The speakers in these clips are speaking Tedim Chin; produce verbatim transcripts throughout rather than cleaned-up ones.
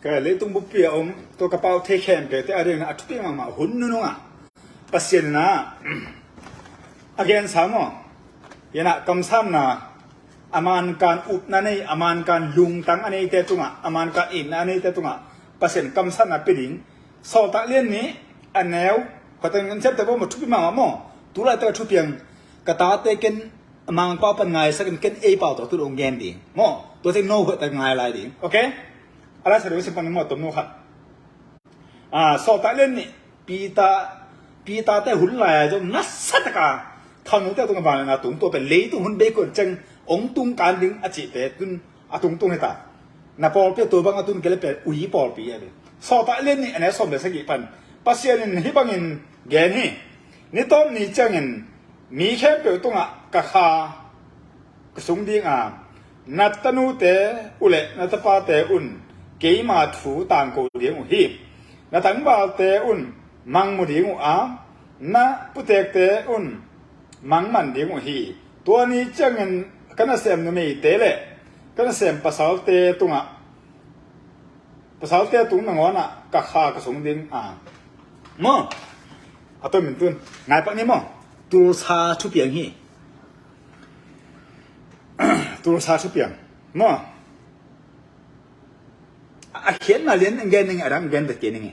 Ka leitung buppi a om tua ka pau thei khempeuhte a dingin a thupi mahmah hun nunungah Pasian in ah a gensa maw? Hi in ah kamsanna, a mankan upna nei, a mankan lungtang a neite tungah, a mankan itna a neite tungah Pasian kamsanna pia ding. Sawltak Lian Nih a neu, khuatang in septe bawm a thupi mahmah maw? Tulaitak a thupiang ka tate ken Mangpau pan ngaisak in ken ei pau tawh tun hong gen ding maw? Tua teng no huaihtak ngai lai ding. Ok? A laisa ding simpang ni maw, tom no khat. Ah, Sawltak Lian Nih, Peter, Peter te hun lai-a zong nasataka thaunungte tungah vangliatna tung, tua pen leitung hun bei kuan ceng hong tung kan ding a cihte tun a tungtung hita. Na pawlpi a tua bang a tun kei le pen ui pawlpi a ding. Sawltak Lian Nih a neu sawm le sagih pan Pasian in hih bangin gen hi. Ni tawp ni ciangin mi khempeuh tungah ka kha ka sung ding a, na tanute uh le na tapate un keima thu tangko ding uh hi. Na tangvalte un mang mu ding uh a, na putekte un mang man ding uh hi. Tua ni ciangin ka nasem numeite le ka nasem pasalte tungah, pasalte tung nangawnah ka kha ka sung ding a. Maw? A tomin tun ngai pak ni maw? Tulsa thupiang hi. Tulsa thupiang maw? A khiatna lian gen ning, a dang gen vet kei ning.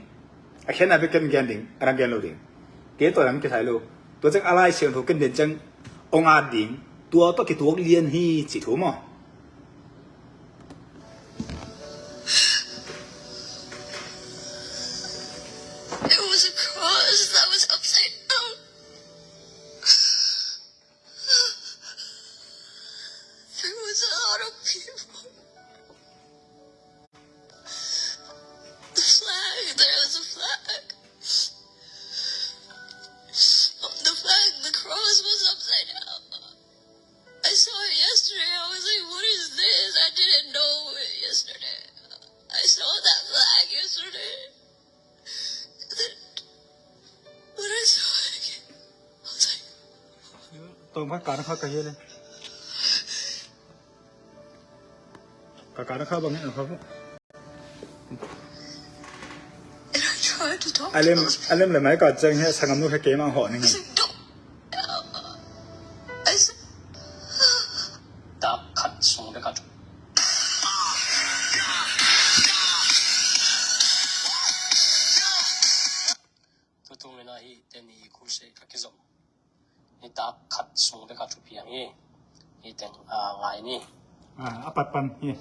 A khiatna bek ken gen ding, a dang gen lo ding. Kei tua dang kisai lo. Tua ciang a Lai Siangtho ken den ciang hong at ding. Tua tua kituak lian hi ci thu maw? It was a cross that was upside down. There was a lot of people. The flag, there was a flag. On the flag, the cross was upside down. I saw it yesterday. I was like, "What is this?" I didn't know it yesterday. I saw that flag yesterday. Then when I saw it again, I was like, Tawm kha, kan kha ka hi le. Ka kan kha bang hi a kha fu. And I tried to talk to Alem, those people. Alem le mai ka ceng hi, sangam nu kha keima hawh ning. I said, "Don't." I said, Dak khat sung bek a thu. Tutung le na hi teni khulse ka kizom. Ni dak khat sung bek a thupiang hi. Hi teng, ah, ngai ni. Ah, a pat pan hi.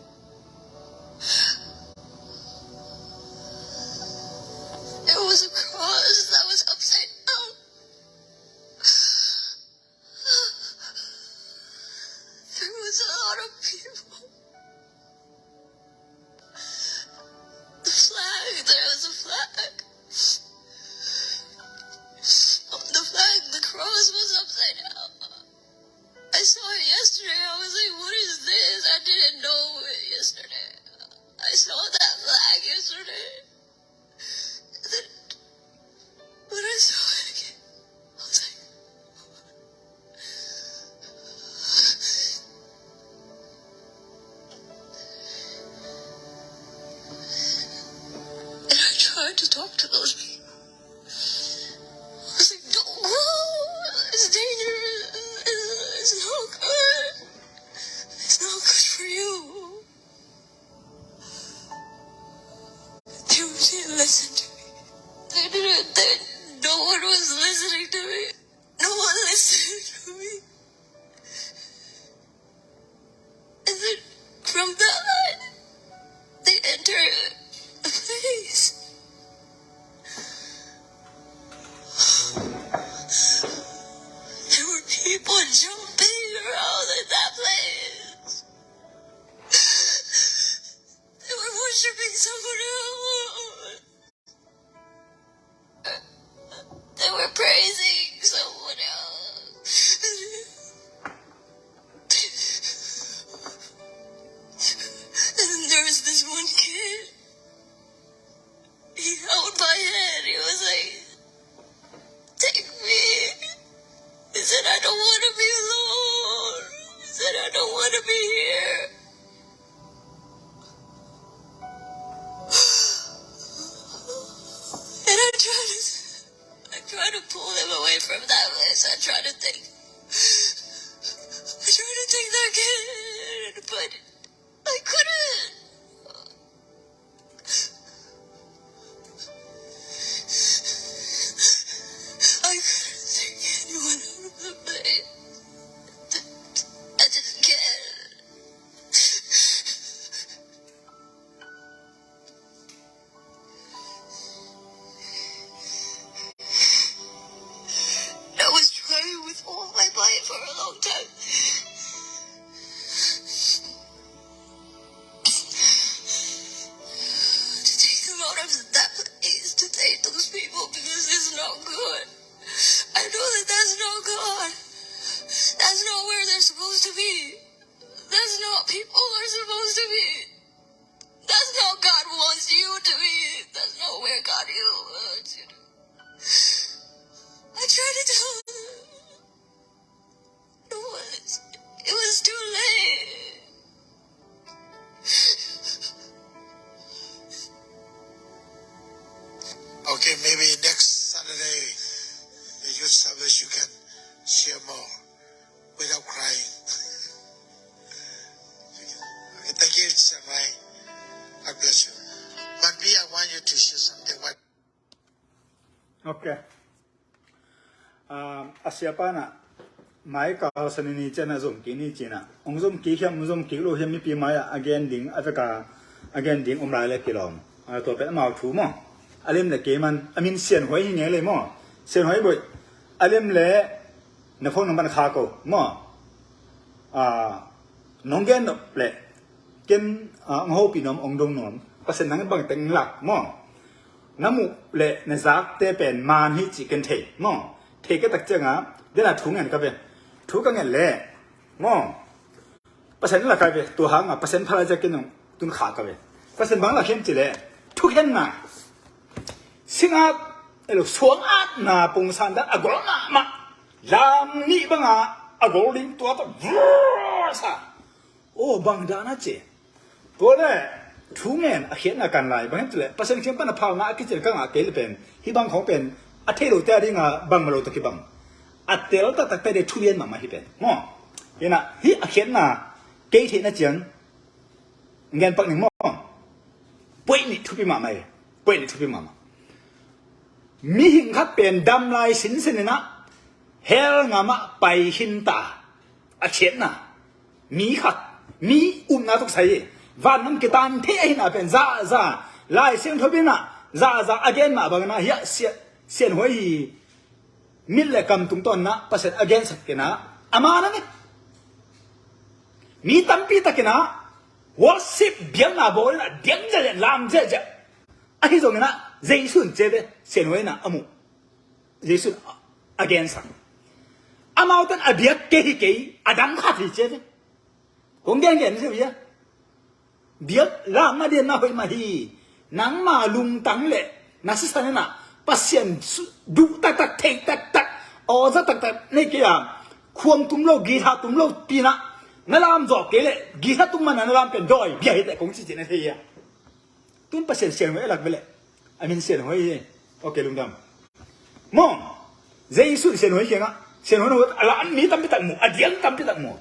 It was a cross that was upside down. There was a lot of people. The flag, there was a flag. On the flag, the cross was upside down. I saw it yesterday. I was like, "What is this?" I didn't know it yesterday. I saw that flag yesterday. And then when I saw it again, I was like, and I tried to talk to those people. I was like, "Don't go. It's dangerous. It's, it's not good. It's not good for you." They didn't listen to me. They didn't, they, no one was listening to me. No one listened to me. And then from that, they entered the place. There were people jumping around in that place. They were worshiping someone else. They were praising someone else. And then there was this one kid. He held my hand. He was like, "Take me." He said, "I don't want to be alone." He said, "I don't want to be here." to be. That's not people are supposed to be. That's not God wants you to be. That's not where God wants you to be. I tried to tell them. It was, it was too late. Okay, maybe next Saturday, the youth service, you can share more without crying. Okay, thank you, Chiang Mai. God bless you. But me, I want you to share something. What? Ok. A siapa in ah mai kal sa ni ni ciang a zom kik ni ci-in ah, hong zom kik hiam, hong zom kik lo hiam, mipi mai-ah a gen ding, a veka a gen ding om lai le kilawm. Tua pen amau thu maw. A lem le kei man, a min Sian Huai hi ngei lei maw. Sian Huai Boih. A lem le na phone number khak o maw. Nong gen nop le ken hong hopih nuam, hong dong nuam. Pasian nang bang teng lak maw. Na muh le na zakte pen man hi cih ken thei maw. Thei ka tak ciangin den a thu ngen ka ve. Thu ka ngen le maw, Pasian in lak ka ve. Tua hangin Pasian phalai ciang ken hong tun kha ka ve. Pasian bang lak hiam cih le thukhenna, singat, elo, suangatna pungsan dan a gol mahmah. Lam nih bangin a gol ding tua tawh vur sa. Aw, bang dan a ci. Tua le thu ngen a khiatna kan lai bang hiam cih le Pasian kiang pan a phalna a kicil ka ngah kei le pen hih bang khawng pen a thei lote a dingin bangmah lo tawh kibang. A tel taktakte ding thu lian mahmah hi pen maw. Hi in ah hih a khiatna kei theihna ciang ngen pak ning maw. Point nih thupi mahmah hi. Point nih thupi mahmah. Mihing khat pen dam lai sinsen in ah hell gamah pai khin ta. A khiatna, mi khat, mi upna tawh kisai hi. Vannam kitan thei ahihna pen zahzah, Lai Siangtho in ah zahzah a gen mah bangin ah hiah Sia-, Sian Huai hi. Mit le kam tungtawn in ah Pasian a gensak in ah a man a ni. Mi tampi tak in ah worship biakna bawl in ah diang ziahziah, lam ziahziah. Ahi zongin ah Jesu in ci ve, Sian Huai in ah a muh. Jesu in a, a gensak. Amaute in a biak kei hi kei, a dang khat hi ci ve. Kong gengen hi ve. Biak lam a dianna hoih mah hi. Nangma lungtang le na sisan in ah Pasian su-, duh taktak, thei taktak, awza taktak nei kei a, khuang tum lo, guitar tum lo pi in ah na lam zawh kei leh guitar tum man a na lam pen dawi bia hi teh kong ci ci na thei hi a. Tun Pasian Sian Huai a lak ve leh a min Sian Huai hi. Ok, lungdam. Maw, Jesu in Sian Huai kiangah, Sian Huai in a lam mi tampi tak mu, a diang tampi tak mu.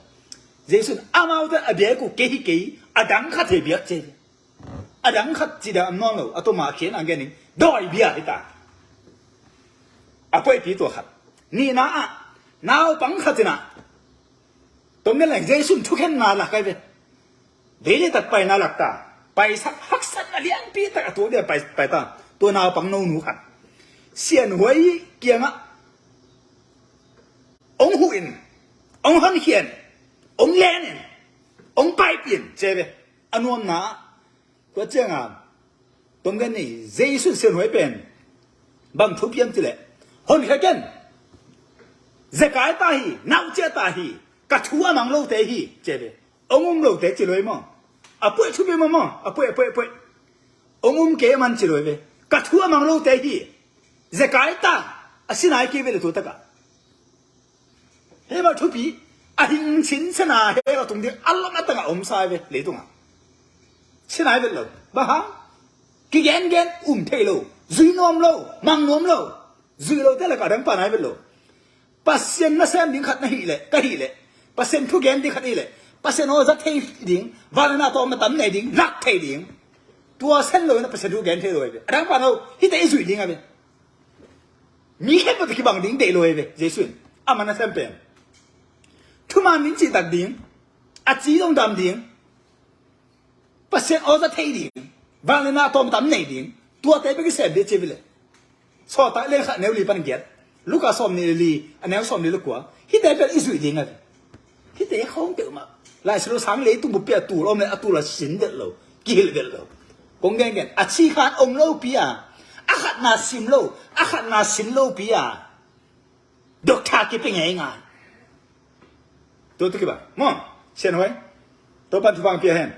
Jesu in amaute a biak uh kei hi kei, a dang khat hi biak ci. A dang khat ci dan om nawn lo, a tuma a khiatna gen ding dawi bia hi ta. A koihpi tua khat. Nihna ah naupang khat in ah, tom gen leng Jesu in thukhenna lak hi ve. Daily tak paina lak ta. Paisak haksatna lianpi tak a tuak dia pai, pai ta. Tua naupang nonu khat Sian Huai kiangah hong huh in, hong honkhia in, hong len in, hong paipih in ci ve. A nuamna ah tua ciangin tom gen ni, Jesu in Sian Huai pen bang thupi hiam cih leh, honkhia ken. Zekai ta hi, naucia ta hi, ka thu a mang lote hi ci ve. Hong um lote ci lo hi maw. A puai thupi maw maw, a puai, a puai, a puai. Hong um kei a man ci lo hi ve. Ka thu a mang lote hi. Zekai ta, a sinai kei ve le tu takah. Hei mah thupi, a hing sinsen a hell a tung ding a lam a tangah om sa hi ve leitungah. Sinai vet lo. Bang hang? Kigengen um thei lo. Zui nuam lo, mang nuam lo. Zui lote lakah a dang pan ai vet lo. Pasian nasem ding khat na hih leh, ka hih leh, Pasian thugen ding khat hih leh, Pasian awza thei ding, vangliatna tawm a tam nei ding, lak thei ding. Tua sem lo in a Pasian thugen thei lo hi ve. A dang pan lo, hihte i zuih ding a ve. Mi khempeuh tawh kibang ding deih lo hi ve, Jesu in. Ama nasem pen thuman ding, cihtak ding, a ci dong dam ding, Pasian awza thei ding, vangliatna tawm tam nei ding, tuate bek i sem ding ci ve le. Sawltak lian khat a neu li pan giat, Luka sawm nih le li, a neu sawm nih le kua, hihte bek i zuih ding a ve. Hihte khawng peuhmah. Laisiangtho sang leitung bup pi a tul om le a tul a sin vet lo, kihilh vet lo. Kong gengen, a ci khan om lopi a, a khatna sim lo, a khatna sin lopi a, doctor kipia ngeingai. Tua tu kibang maw. Sian huai. Topan thupha kong pia hen.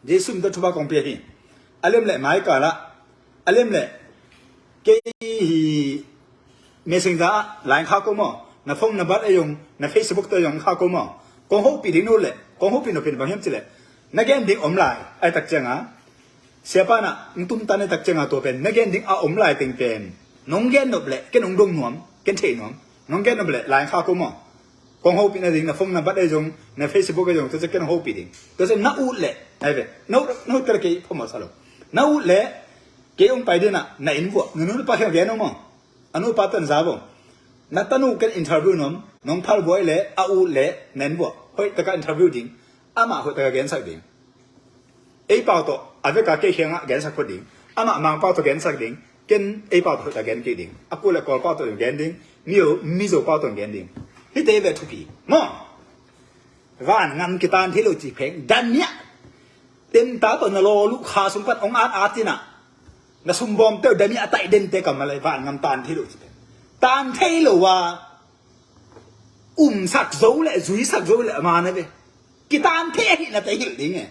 Jesu min tawh thupha kong pia hi. A lem leh mai kal ah, a lem leh kei hi. Messenger ah line kha ko maw. Na phone number a zong, na Facebook tawh zong kha ko maw. Kong hopih ding, na ut leh kong hopih nop in. Bang hiam cih leh na gen ding om lai. Ahih tak ciangin siapa in ah hong tumtan ahih tak ciangin tua pen na gen ding a om lai teng pen nong gen nop leh ken hong dong nuam, ken thei nuam. Nong gen nop leh line kha ko maw. Kong hopih nading, na phone number a zong, na Facebook a zong, tua ciang ken hong hopih ding. Tua ciang na ut leh, ai ve, na ut, na ut kei phamawh sa lo. Na ut leh kei hong pai ding ah, na inn vuah, na nu na pa kiang gen nuam maw. A nu a pa tawh na za vo. Na tanu ken interview nuam, nong phal buai leh, a ut leh na inn vuah hoih takin interview ding. Amah hoih takin gensak ding. Ei pau tawh a vek a kei kiangah gensak phot ding. Amah Mang pau tawh gensak ding. Ken ei pau tawh hoih takin gen kik ding. A Kawl leh Kawl pau tawh gen ding. Mizo, Mizo pau tawh gen ding. Hihte hi ve thupi maw. Van ngam kitan thei lo cih pen, damiah. Temta tawh na lawlung kha sung pan hong at at in ah, na sumbawmte uh damiah a taih dente kammal hi. Van ngam tan thei lo cih pen, tan thei lo a, umsak zo leh zuisak zo leh a man a ve. Kitan thei ahih nate hilh ding e.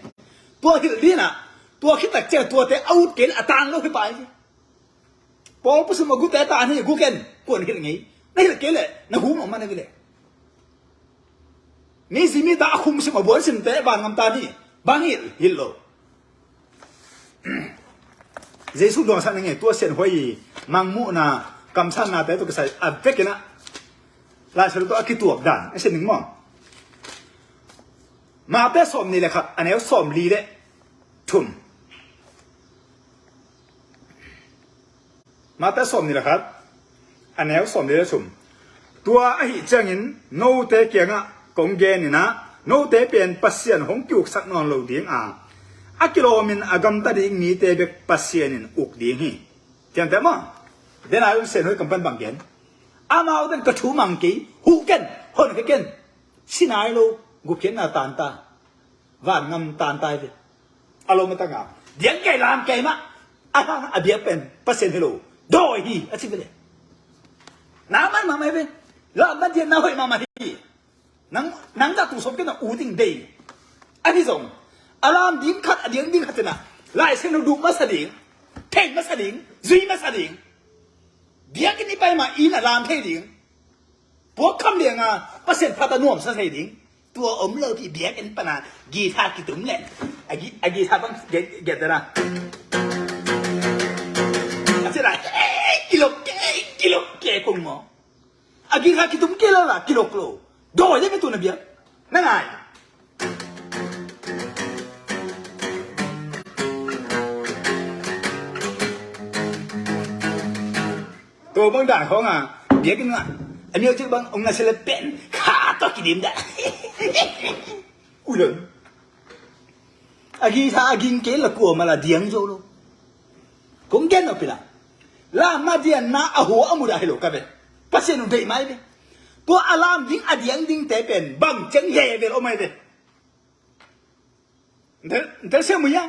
Tua hilh ding ah, tua khit tak ciang tuate a ut kei leh a tan lo hi pah hi. Paul Pu Sum a gute tan hi, gu ken, kuan hilh ngei. Na hilh kei leh na gu mah man a ve leh. Mi zi mi ta a khum sim a buan simte van ngam tan hi. Bang hilh, hilh lo. Jesu duangsak na nge, tua sian huai, mangmuhna, kamsannate tawh kisai a vekin ah Lai Siangtho tawh a kituak dan a sin ning maw. Mate sawmnih leh khat, a neu sawmli leh thum. Mate sawmnih leh khat, a neu sawmli leh thum. Tua ahih ciangin note kiangah kong gen in ah, note pen Pasian hong kiuksak nawn lo ding a, a kilawmin a gamta ding mite bek Pasian in uk ding hi. Ciamteh maw. Den a un sian huai kam pan bang gen. Amau den ka thu mang kei, huh ken, hon kei ken. Si nai lo, gupkhiatna tan ta. Van ngam tan ta hi ve. A lo mah tangah, diang kei lam kei mah. A hang a biak pen Pasian hi lo, dawi hi a ci ve leh. Na man mahmah hi ve. Lam man dian na hoih mahmah hi. Nang, nang zah tung sawm kei na u ding dei. Ahi zong, a lam ding khat, a diang ding khat in ah, Lai Siangtho duh masa ding, thei masa ding, zui masa ding. Biakinn i pai mah inn a lam thei ding. Puak kham liang a, Pasian phat a nuamsa thei ding. Tua om lo pi, biakinn pan a guitar kitum leh, a gui-, a guitar bang gen, gen ta na. A ci lai, "Hey, kilok ke, kilok ke," kong maw. A guitar kitum kei lo la, kilok lo. Dawi dek a tun a biak. Na ngai. Tua bang dan khawng a, biakinn ah, a music bang, ong na sele pen, kha tawh kidim dah. Ulon. A guitar a ging kei la kua mah la diang zo lo. Kong gen nop hi la. Lam mah dianna a hua a mudah hi lo ka ve. Pasian uh deih mai ve. Tua a lam ding a diang dingte pen bang ciang level om mai ve. Ntel, ntel siam uh hia.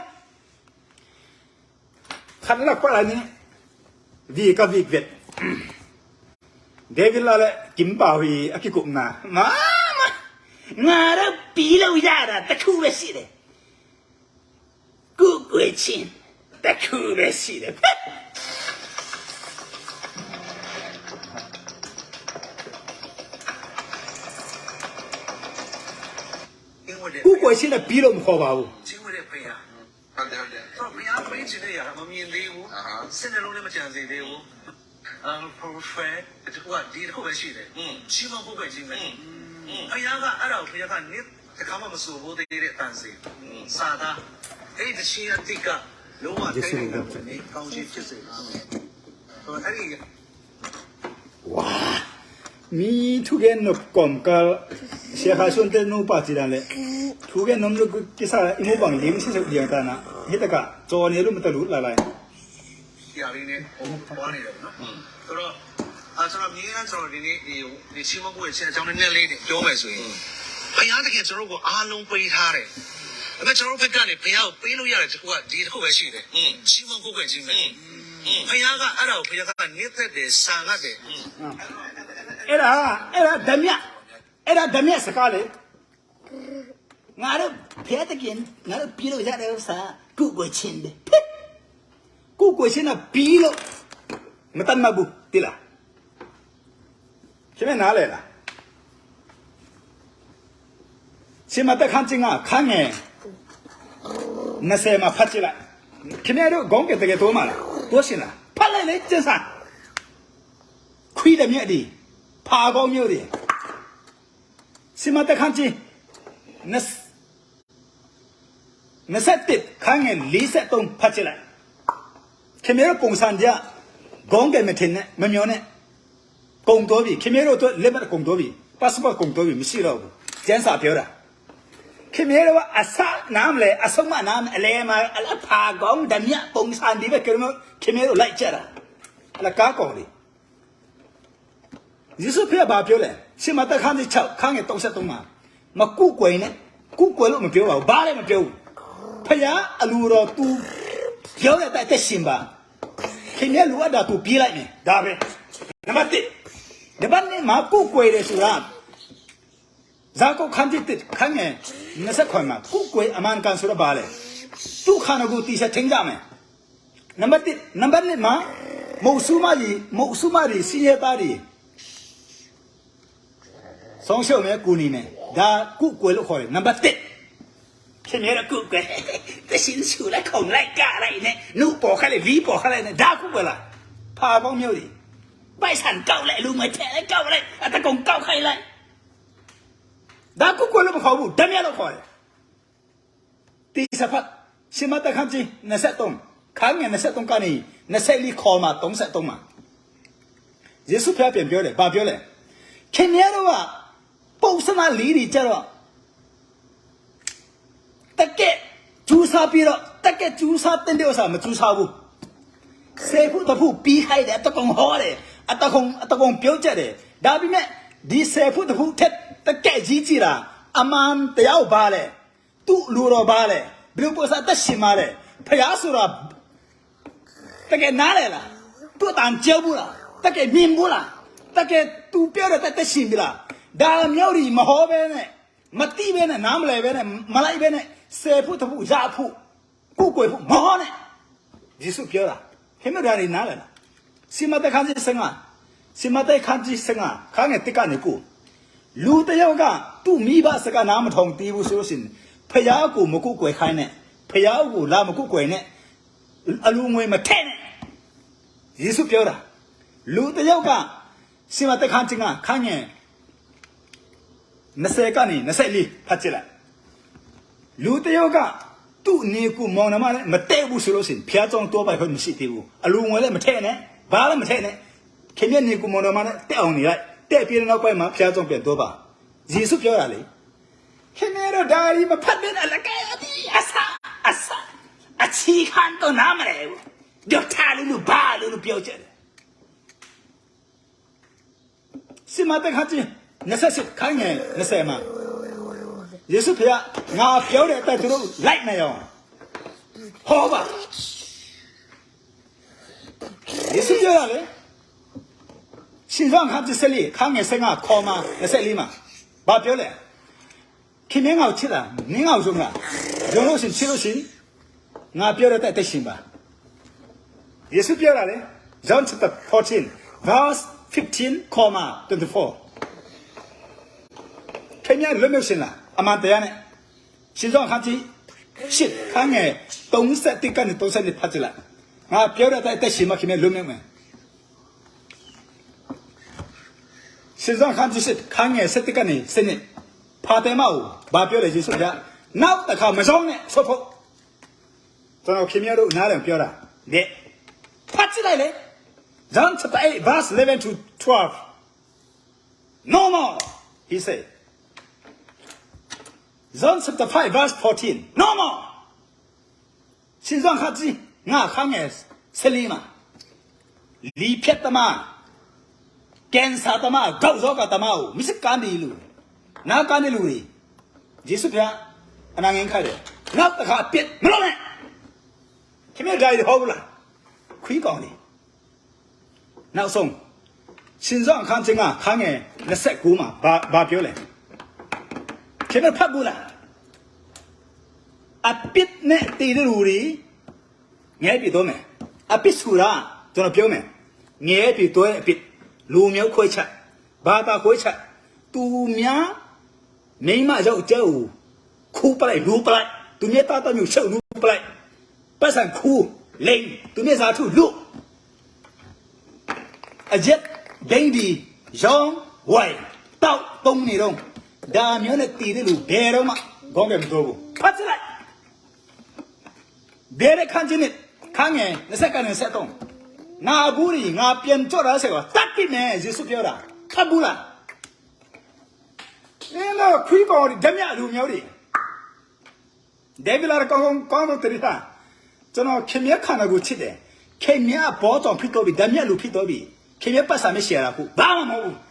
Khat lak pah lai ni. Vik a vik vet. David la le Kim Pau hi a kikupna. Ma, ma. Nga ra pi lo ya ra ta khu ve si le. Ku kue chin. Ta khu ve si le. Ku kue chin a pi lo mu kho ba u. ဟုတ်တယ် ဟုတ်တယ်။ ဆိုတော့ ဘုရားပေးချင်တဲ့ຢာက မမြင်သေးဘူး။ အာဟာ။ စိတ်နှလုံးလည်း မကြံစည်သေးဘူး။ အာ prophet တစ်ခုက ဒီတစ်ခုပဲရှိတယ်။ อืม။ ချီးမွမ်းကိုးကွယ်ခြင်းပဲ။ อืม။ อืม။ ဘုရားက အဲ့ဒါကို ဘုရားက နေ့တစ်ခါမှ မဆိုဘူးသေးတဲ့ တန်ဆင်။ อืม။ စာသား။ အဲ့ဒီတစ်ခြင်းအသစ်က လုံးဝ တိုင်းနိုင်ငံကို ကောင်းချီးဖြစ်စေပါမယ်။ ဆိုတော့ အဲ့ဒီ Wah, mi thugen nop kawmkal, Sia Khai Suante nupa ci dan le, thugen nop nop kisa i mu bang lim siseu diang ta na, hi taka, caw ne lu mata lut lai lai. ဒီဟာလေးနဲ့ ဟို သွားနေတယ်ပေါ့နော်။ อืม။ ဆိုတော့ အာ ကျွန်တော် မြင်ရ ကျွန်တော် ဒီနေ့ ဒီ ဒီ ချီးမွမ်းကိုးကွယ်ခြင်း အကြောင်းနည်းနည်းလေးနဲ့ ပြောမယ်ဆိုရင် อืม။ ဘုရားသခင် ကျွန်တော်တို့ကို အားလုံးပေးထားတယ်။ ဒါပေမဲ့ ကျွန်တော်တို့ဘက်ကနေ ဘုရားကို ပေးလို့ရတဲ့ တစ်ခုက ဒီတစ်ခုပဲရှိတယ်။ อืม။ ချီးမွမ်းကိုးကွယ်ခြင်းပဲ။ อืม။ อืม။ ဘုရားက အဲ့ဒါကို ဘုရားက နှစ်သက်တယ်၊ စာငတ်တယ်။ อืม။ အဲ့ဒါ အဲ့ဒါ ဓမြ အဲ့ဒါဓမြစကားလေ။ ငါတို့ဖျားတကင်ငါတို့ပြီးလို့ရတဲ့ဥစ္စာကုကွယ်ခြင်းပဲဖြစ်ကုကွယ်ခြင်းကပြီးလို့မတတ်မှတ်ဘူးတိလားခင်ဗျားနားလဲလားရှင်မတက်ခန်းချင်းကခန်းငယ်20မှာဖတ်ကြည့်လိုက်ခင်ဗျားတို့ခေါင်းကတကယ်တိုးမလားတိုးရှင်လားဖတ်လိုက်လေကျင်းစာခွေးတစ်မျက်ဒီဖာကောင်းမျိုးတွေရှင်မတက်ခန်းချင်းနှစ်နှစ်ဆက်တစ်ခန်းငယ်လေးဆက်သုံးဖတ်ကြည့်လိုက်ခင်ဗျားတို့ပုံစံပြခေါင်းကမထင်နဲ့မမျောနဲ့ကုန်တော့ပြီခင်ဗျားတို့အတွက်လက်မှတ်ကုန်တော့ပြီပတ်စပို့ကုန်တော့ပြီမရှိတော့ဘူးကျန်းစာပြောတာခင်ဗျားတို့ကအစနားမလဲအဆုံးမနားမလဲအလဲမှာအလဖာကောင်းဓမြပုံစံဒီပဲခင်ဗျားတို့လိုက်ကြတာအလကားကောင်းလေယေရှုဖျားဘာပြောလဲရှင်မတ်တခန်းကြီး6ခန်းငယ်33မှာမကူကွယ်နဲ့ကူကွယ်လို့မပြောပါဘူးဘာလည်းမပြောဘူးဖျားအလူတော်သူပြောတဲ့အတိုင်းအသက်ရှင်ပါခင်ဗျားလူအပ်တာသူပြေးလိုက်မယ်ဒါပဲနံပါတ်1နံပါတ်2မှာကူကွယ်တယ်ဆိုတာဇာကုတ်ခန်းကြီးတစ်ခန်းငယ်20ခွင်မှာကုကွယ်အမှန်ကန်ဆိုတာဘာလဲသူ့ခန္ဓာကိုယ်တီဆက်ထိန်းကြမယ်နံပါတ်1နံပါတ်2မှာမုတ်ဆူမကြီးမုတ်ဆူမကြီးစင်းရဲသားတွေဆုံးရှုံးမယ်ကိုနေမယ်ဒါကုကွယ်လို့ခေါ်တယ်နံပါတ်1ခင်ဗျားတို့ကုကွယ်တရှင်ဆူလိုက်ခုံလိုက်ကလိုက်နဲ့နုပေါ်ခက်လေလီပေါ်ခက်လေနဲ့ဒါကုကွယ်လားဖာပေါင်းမျိုးတွေပိုက်ဆံကောက်လိုက်လူငွေထဲလိုက်ကောက်လိုက်အတကုံကောက်ခိုင်းလိုက်ဒါကုကွယ်လို့မခေါ်ဘူးဓမြလို့ခေါ်တယ်တိစဖတ်ရှင်မတ်တခန်းကြီး23ခန်းငယ်23ကနေ24ခေါ်မှာ33မှာယေရှုဖျားပြန်ပြောတယ်ဘာပြောလဲခင်ဗျားတို့ကပုံစံလေးတွေကြတော့တကယ်ကျူးစားပြီးတော့တကယ်ကျူးစားတဲ့ဥစ္စာမကျူးစားဘူးစေဖို့တဖို့ပြီးခိုင်းတယ်အတကုံဟောတယ်အတကုံအတကုံပြောကြတယ်ဒါပေမဲ့ဒီစေဖို့တဖို့ထက်တကယ်ကြီးကြီးတာအမှန်တရားကိုဘာလဲသူ့လူတော်ဘာလဲဘယ်လိုပုံစံအသက်ရှင်မှာလဲဖျားဆိုတာတကယ်နားလဲလားသူ့အတန်ကျဲဘူးလားတကယ်မြင်ဘူးလားတကယ်သူပြောတဲ့တသက်ရှင်ပြီလားဒါမျိုးတွေမဟောဘဲနဲ့မသိဘဲနဲ့နားမလည်ဘဲနဲ့မလိုက်ဘဲနဲ့စေဖို့တဖို့ရဖို့ကိုယ်ကိုယ်ဖို့မဟောနဲ့ယေရှုပြောတာခင်ဗျားတို့တွေနားလဲလားစီမတ်တခန်းကြီးစင်ငါစီမတ်တခန်းကြီးစင်ငါခါငယ်တကနေကိုလူတယောက်ကသူ့မိဘစကားနားမထောင်သေးဘူးဆိုလို့ရှိရင်ဖယားကိုမကိုးကွယ်ခိုင်းနဲ့ဖယားကိုလာမကိုးကွယ်နဲ့အလူငွေမထဲ့နဲ့ယေရှုပြောတာလူတယောက်ကစီမတ်တခန်းကြီးငါခါငယ်20ကနေ24ဖတ်ကြည့်လိုက်လူတယောက်ကသူ့ညီကိုမောင်နှမနဲ့မတည့်ဘူးဆိုလို့ရှိရင်ဘုရားကျောင်းသွားပိုင်ခွင့်မရှိသေးဘူးအလူငွေလည်းမထဲ့နဲ့ဘာလည်းမထဲ့နဲ့ခင်ဗျာညီကိုမောင်နှမနဲ့တည့်အောင်နေလိုက်တည့်ပြီးတဲ့နောက်ပိုင်းမှာဘုရားကျောင်းပြန်သွားပါယေရှုပြောတာလေခင်ဗျားတို့ဒါရီမဖတ်တဲ့အလကဲအဒီအဆာအဆာအချီခံတော့နားမလဲဘူးဒီထားလို့လို့ဘာလို့လို့ပြောကြတယ်စီမတ်တခန်းကြီးနှစ်ဆယ့်ရှစ်ခန်းငယ်နှစ်ဆယ့်မှာယေရှုဖျားငါပြောတဲ့အတိုင်းသူတို့လိုက်နေအောင်ဟောပါယေရှုပြောတာလေရှင်ယောဟန်ခန်းကြီးဆယ့်လေးခန်းငယ်ဆယ့်ငါးခေါ်မှာနှစ်ဆယ့်လေးမှာဘာပြောလဲခင်ဗျားငါ့ကိုချစ်လားနင်းငါ့ကိုယုံလားယုံလို့ရှိရင်ချစ်လို့ရှိရင်ငါပြောတဲ့အတိုင်းအသက်ရှင်ပါယေရှုပြောတာလေ John chapter fourteen verse fifteen comma twenty-four ခင်ဗျားလွတ်မြောက်ရှင်လားအမှန်တရားနဲ့ရှင်ယောဟန်ခန်းကြီးရှစ်ခန်းငယ်သုံးဆယ့်တစ်ကနေသုံးဆယ့်နှစ်ဖတ်ကြည့်လိုက်ငါပြောတဲ့အတိုင်းအသက်ရှင်မှခင်ဗျားလွတ်မြောက်မယ်ရှင်ယောဟန်ခန်းကြီးရှစ်ခန်းငယ်ဆယ့်တစ်ကနေဆယ့်နှစ်ဖတ်တယ်မဟုတ်ဘာပြောလဲယေရှုကနောက်တစ်ခါမယုံနဲ့ဆိုဖို့ကျွန်တော်ခင်ဗျားတို့နားလည်ပြောတာတဲ့ဖတ်ကြည့်လိုက်လေ John chapter eight verse eleven to twelve No more, he said. John chapter five, verse fourteen. No more. ရှင်ယောဟန်ခန်းကြီးငါးခန်းငယ်ဆယ့်လေးမှာလီဖြတ်သမားကင်ဆာသမားဂေါက်ရောဂါသမားကိုမစ္စကန်းဒီလူနာကန်းဒီလူတွေယေရှုဖျားအနာငင်းခါတယ်နောက်တစ်ခါအပြစ်မလုပ်နဲ့ခင်ဗျားဒါရီဟောဘူးလားခွေးကောင်နေနောက်ဆုံးရှင်ယောဟန်ခန်းကြီးငါးခန်းငယ်နှစ်ဆယ့်ကိုးမှာဘာဘာပြောလဲ ခင်ဗျားဖတ်ဘူးလား။ အပြစ်နဲ့သေတဲ့လူတွေ ငရဲပြည်သွားမယ်။ အပြစ်ဆိုတာ ကျွန်တော်ပြောမယ်။ ငရဲပြည်သွားတဲ့အပြစ်။ လူမျိုးခွဲခြား၊ ဘာသာခွဲခြား။ သူများမိန်းမယောက်ျားကို ခိုးပလိုက်၊ လူပလိုက်။ သူများသားသမီးကို ချက်လူပလိုက်။ ပိုက်ဆံခိုး၊ လိမ်၊ သူများစားထုတ်လုပ်၊ အရက်၊ ဘိန်း၊ ရောင်း၊ ဝယ်၊ သောက်သုံးနေတော့ ဒါမျိုးနဲ့သေတဲ့လူ ဘယ်တော့မှ ကောင်းကင်မသွားဘူး။ ဖတ်ကြည့်လိုက်။ ဘယ်တဲ့ခန်းကြီးနဲ့ ခန်းငယ် နှစ်ဆယ့်နှစ် နှစ်ဆယ့်သုံး။ ငါအဘူးတွေ ငါပြန်ကြောက်တာ ဆက်က တတ်သိမယ်။ ယေရှုပြောတာ။ ဖတ်ဘူးလား။ နင်တို့ခွေးကောင်တွေ၊ ဓမြလူမျိုးတွေ။ ဒေးဗစ်လာ ကောင်းကောင်း ကောင်းကောင်းသတိထား။ ကျွန်တော် ခင်ဗျားခန္ဓာကိုယ်ချစ်တယ်။ ခင်ဗျားအဘောကြောင့်ဖြစ်သွားပြီ။ ဓမြလူဖြစ်သွားပြီ။ ခင်ဗျားပတ်စံမရှိရဘူး။ ဘာမှမဟုတ်ဘူး။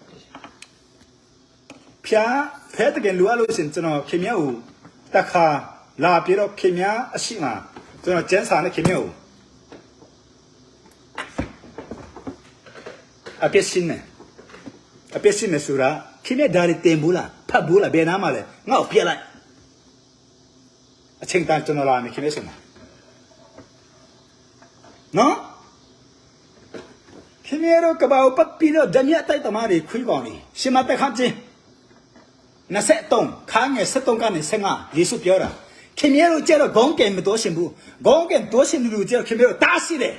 ဖျား၊ ဖဲတကယ်လိုအပ်လို့ရှိရင် ကျွန်တော် ခင်ဗျားကို တစ်ခါလာပြီးတော့ ခင်ဗျားအရှိမ ကျွန်တော် ကျမ်းစာနဲ့ ခင်ဗျားကို အပြစ်ရှင်းမယ်။ အပြစ်ရှင်းမယ်ဆိုတာ ခင်ဗျား ဒါတွေသင်ဘူးလား။ ဖတ်ဘူးလား။ ဘယ်နားမှာလဲ။ ငါ့ကိုပြလိုက်။ အချိန်တန်ကျွန်တော်လာမယ် ခင်ဗျားဆီမှာနော်။ ခင်ဗျားတို့ ကမ္ဘာကိုပတ်ပြီးတော့ ဓမြတိုက်သမားတွေ၊ ခွေးကောင်တွေ။ ရှင်မသက်ခန်းကြီး နှစ်ဆယ့်သုံး ခန်းငယ် ဆယ့်သုံးကနေ ဆယ့်ငါး။ ယေရှုပြောတာ။ ခင်ဗျားတို့ကျတော့ ကောင်းကင်မသွားချင်ဘူး။ ကောင်းကင်သွားချင်တဲ့လူကျတော့ ခင်ဗျားတို့ တားဆီးတယ်။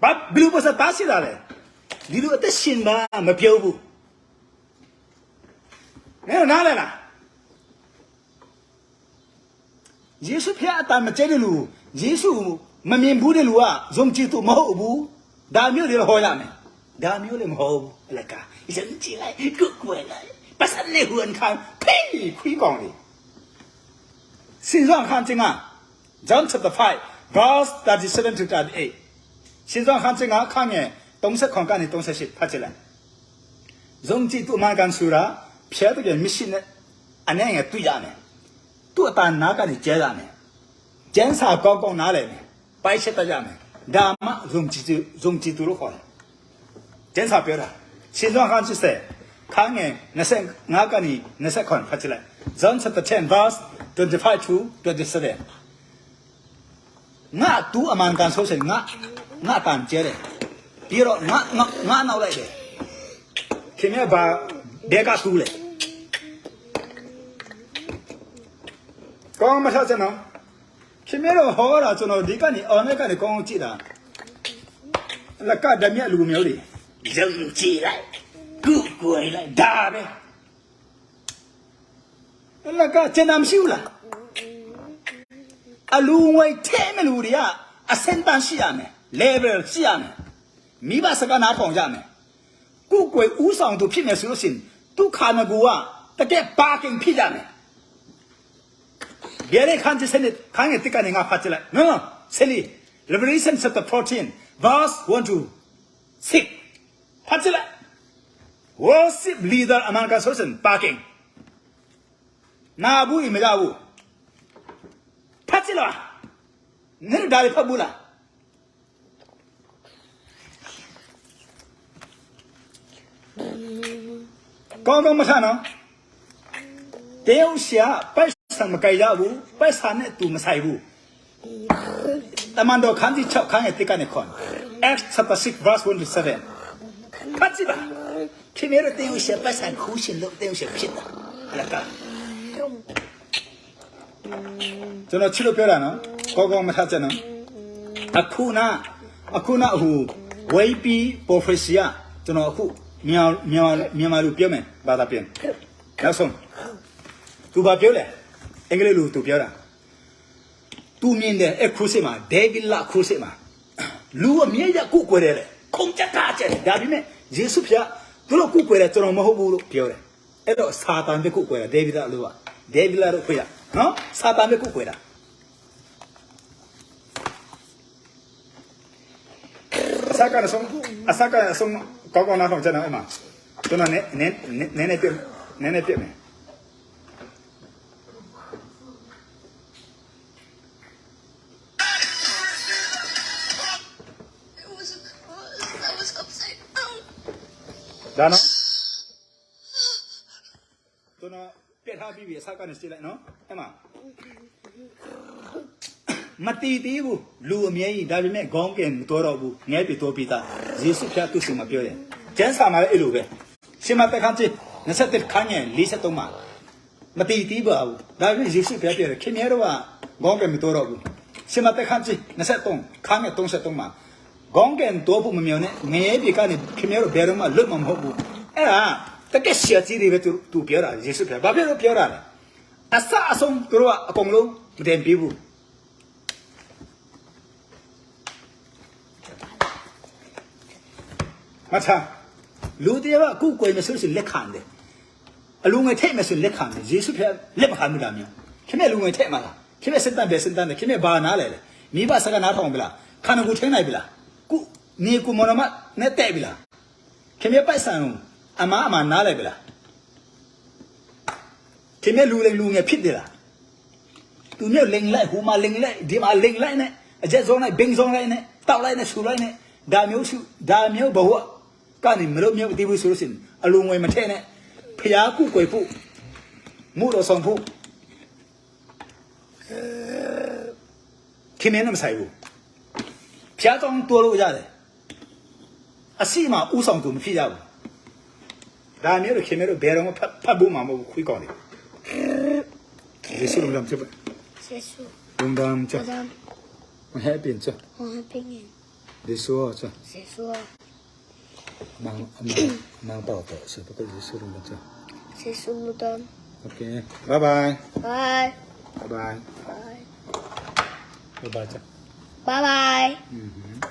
ဘာ၊ ဘယ်လိုပုံစံ တားဆီးတာလဲ။ ဒီလိုအသက်ရှင်ပါ မပြောဘူး။ မင်းတို့နားလည်လား။ ယေရှုဖျားအတန်မကျဲတဲ့လူ၊ ယေရှုမမြင်ဘူးတဲ့လူက ယုံကြည်သူမဟုတ်ဘူး။ ဒါမျိုးတွေတော့ ဟောရမယ်။ ဒါမျိုးလည်းမဟုတ်ဘူး။ အလကား၊ ယုံကြည်လိုက်၊ ကိုးကွယ်လိုက်၊ ပတ်စံနဲ့ ဟိုအခါ ဖေး၊ ခွေးကောင်တွေ။ ရှင်ယောဟန်ခန်းကြီးငါး John chapter five, verse thirty-seven to thirty-eight. ရှင်ယောဟန်ခန်းကြီးငါး ခန်းငယ် သုံးဆယ့်ခုနစ်ကနေ သုံးဆယ့်ရှစ် ဖတ်ကြည့်လိုက်။ ယုံကြည်သူ အမှန်ကန်ဆိုတာ ဖျားတကယ် မျက်စိနဲ့ အနံ့ငယ်တွေ့ရမယ်။ သူ့အတန်နားကနေ ကြားရမယ်။ ကျမ်းစာကောင်းကောင်းနားလည်မယ်။ ပိုက်ဆံတတ်ရမယ်။ ဒါမှ ယုံကြည်သူ၊ ယုံကြည်သူလို့ခေါ်တယ်။ ကျမ်းစာပြောတာ။ ရှင်ယောဟန် ဆယ့်ဆယ့် ခန်းငယ် နှစ်ဆယ့်ငါးကနေ နှစ်ဆယ့်ခုနစ် ဖတ်ကြည့်လိုက်။ John chapter ten, verse twenty-five to twenty-seven. ငါ့သူအမှန်ကန်ဆိုရင် ငါ၊ ငါအတန်ကျဲတယ်။ ပြီးတော့ ငါ၊ ငါ၊ ငါနောက်လိုက်တယ်။ ခင်ဗျား ဘာ၊ ဘဲကသူလဲ။ ကောင်းမထားစမ်းနော်။ ခင်ဗျားတို့ဟောတာ ကျွန်တော် ဒီကနေ online ကနေ ကောင်းကောင်းကြည့်တာ။ လက်ကဓမြလူမျိုးတွေ။ ယုံကြည်လိုက်၊ ကိုးကွယ်လိုက်၊ ဒါပဲ။ လက်က ကျန်တာမရှိဘူးလား။ အလူငွေထဲမဲ့လူတွေက အဆင့်တန်းရှိရမယ်။ Level ရှိရမယ်။ မိဘစကားနားထောင်ရမယ်။ ကိုးကွယ်ဦးဆောင်သူဖြစ်မယ်ဆိုလို့ရှိရင် သူ့ခန္ဓာကိုယ်က တကယ် parking ဖြစ်ရမယ်။ ဗျာဒိတ်ခန်းကြီး ဆယ့်နှစ် ခန်းငယ် တစ်ကနေ ငါဖတ်ကြည့်လိုက်။ No, no, ဆယ့်လေး။ Revelation chapter fourteen, verse one to six. ဖတ်ကြည့်လိုက်။ Worship leader အမှန်ကန်ဆိုရင် parking. နာဘူး၊ မရဘူး။ ဖတ်ကြည့်လိုက်။ နင်တို့ ဒါတွေဖတ်ဘူးလား။ ကောင်းကောင်းမထားနော်။ တရုတ်ဆရာ ပိုက်ဆံမကိုင်ရဘူး။ ပိုက်ဆံနဲ့သူမဆိုင်ဘူး။ တမန်တော် ခန်းကြီးခြောက် ခန်းငယ် တစ်ကနေ ခုနစ်။ Acts chapter six, verse one to seven. ဖတ်ကြည့်ပါ။ ခင်ဗျားတို့ တရုတ်ဆရာ ပိုက်ဆံခိုးချင်လို့ တရုတ်ဆရာဖြစ်တာ။ အလကား။ ကျွန်တော် ချစ်လို့ပြောတာနော်။ ကောင်းကောင်းမထားစမ်းနော်။ အခုန၊ အခုန ဟို ဝေးပီ prophecy က ကျွန်တော် အခု မြန်မာ၊ မြန်မာ၊ မြန်မာလိုပြောမယ်။ ဘာသာပြန်။ နောက်ဆုံး။ သူဘာပြောလဲ။ အင်္ဂလိပ်လို သူပြောတာ။ သူမြင်တယ်။ အဲ crucifixion မှာ၊ ဒေးဗစ်လ crucifixion မှာ လူအမျက်ရကိုးကွယ်တယ်လေ။ ခုန်ကြတာကြတယ်။ ဒါပေမဲ့ ယေရှုဖျား သူတို့ကိုးကွယ်တယ်။ ကျွန်တော်မဟုတ်ဘူးလို့ပြောတယ်။ အဲ့တော့ စာတန်ပဲကိုးကွယ်တာ။ ဒေးဗစ်လတို့က၊ ဒေးဗစ်လတို့ခွေးရနော်။ စာတန်ပဲကိုးကွယ်တာ။ အစကနေ အဆုံး၊ အစကနေ အဆုံး ကောင်းကောင်းနားထောင်ကြနော်။ အဲ့မှာ ကျွန်တော် နည်းနည်း၊ နည်းနည်းပြ၊ နည်းနည်းပြမယ်။ It was a cross that was upside down. ဒါနော်။ ကျွန်တော် ပြတ်ထားပြီး အစကနေ ကြည့်လိုက်နော်။ အဲ့မှာ မတည်သေးဘူး။ လူအမြဲကြီး။ ဒါပေမဲ့ ခေါင်းကင်မတိုးတော့ဘူး။ ငရဲပြည် တိုးပြီးသား။ ယေရှုဖျား သူ့ဆီမှာ ပြောတယ်။ ကျမ်းစာမှာလည်း အဲ့လိုပဲ။ ရှမဿဲ ခန်းကြီး နှစ်ဆယ့်တစ် ခန်းငယ် လေးဆယ့်သုံးမှာ မတည်သေးပါဘူး။ ဒါပေမဲ့ ယေရှုဖျား ပြောတယ်။ ခင်ဗျားတို့က ခေါင်းကင်မတိုးတော့ဘူး။ ရှမဿဲ ခန်းကြီး နှစ်ဆယ့်သုံး ခန်းငယ် သုံးဆယ့်သုံးမှာ ခေါင်းကင်တိုးဖို့ မမျှော်နဲ့။ ငရဲပြည်ကနေ ခင်ဗျားတို့ ဘယ်တော့မှ လွတ်မှာမဟုတ်ဘူး။ အဲ့ဒါ တကယ့်ဆရာကြီးတွေပဲ သူ သူပြောတာ။ ယေရှုဖျား ဘာဖြစ်လို့ပြောတာလဲ။ အစအဆုံး သူတို့က အကုန်လုံး မတင်ပြီးဘူး။ မဆာ၊ လူတစ်ယောက်က ကိုးကွယ်မယ်ဆိုလို့ရှိရင် လက်ခံတယ်။ အလူငယ်ထည့်မယ်ဆိုရင် လက်ခံတယ်။ ယေရှုဖျား လက်မခံဘူး။ ဒါမျိုး။ ခင်ဗျား လူငယ်ထည့်မှာလား။ ခင်ဗျား အဆင့်အတန်း ဘယ်အဆင့်အတန်းလဲ။ ခင်ဗျား ဘာနားလဲလဲ။ မိဘစကား နားထောင်ပြီလား။ ခန္ဓာကိုယ် ထိန်းနိုင်ပြီလား။ ကိုယ့်ညီအစ်ကို မောင်နှမနဲ့ တည့်ပြီလား။ ခင်ဗျား ပိုက်ဆံကို အမအမ နားလည်ပြီလား။ ခင်ဗျား လူလိမ်လူငယ် ဖြစ်နေလား။ သူမျိုး လိမ်လိုက်၊ ဟိုမှာ လိမ်လိုက်၊ ဒီမှာ လိမ်လိုက်နဲ့၊ အရက်ရောင်းလိုက်၊ ဘိန်းရောင်းလိုက်နဲ့၊ တောက်လိုက်နဲ့၊ ဆူလိုက်နဲ့၊ ဒါမျိုးဆူ၊ ဒါမျိုးဘဝကနေ မလွတ်မြောက်သေးဘူးဆိုလို့ရှိရင် အလူငွေ မထည့်နဲ့။ ဘုရားကိုးကွယ်ဖို့၊ မို့တော်ဆောင်ဖို့ ခင်ဗျားနဲ့ မဆိုင်ဘူး။ ဘုရားကျောင်း သွားလို့ရတယ်။ အရှိမ ဦးဆောင်သူ မဖြစ်ရဘူး။ ဒါမျိုးတွေ ခင်ဗျားတို့ ဘယ်တော့မှ ဖတ်၊ ဖတ်ဖို့မှာ မဟုတ်ဘူး။ ခွေးကောင်တွေ။ ယေရှု လူဒံချစ်ပါ။ ယေရှု လူဒံချစ်။ လူဒံ။ မဟဲပင်ချစ်။ မဟဲပင်။ ယေရှုချစ်။ ယေရှု။ မင်၊ မင်၊ မင်ပေါက်တော့ ဆိုတော့ ယေရှု လူဒံချစ်။ ယေရှု လူဒံ။ Okay. Bye bye. Bye. Bye bye. Bye. Bye bye ချစ်။ Bye bye. Mm-hmm.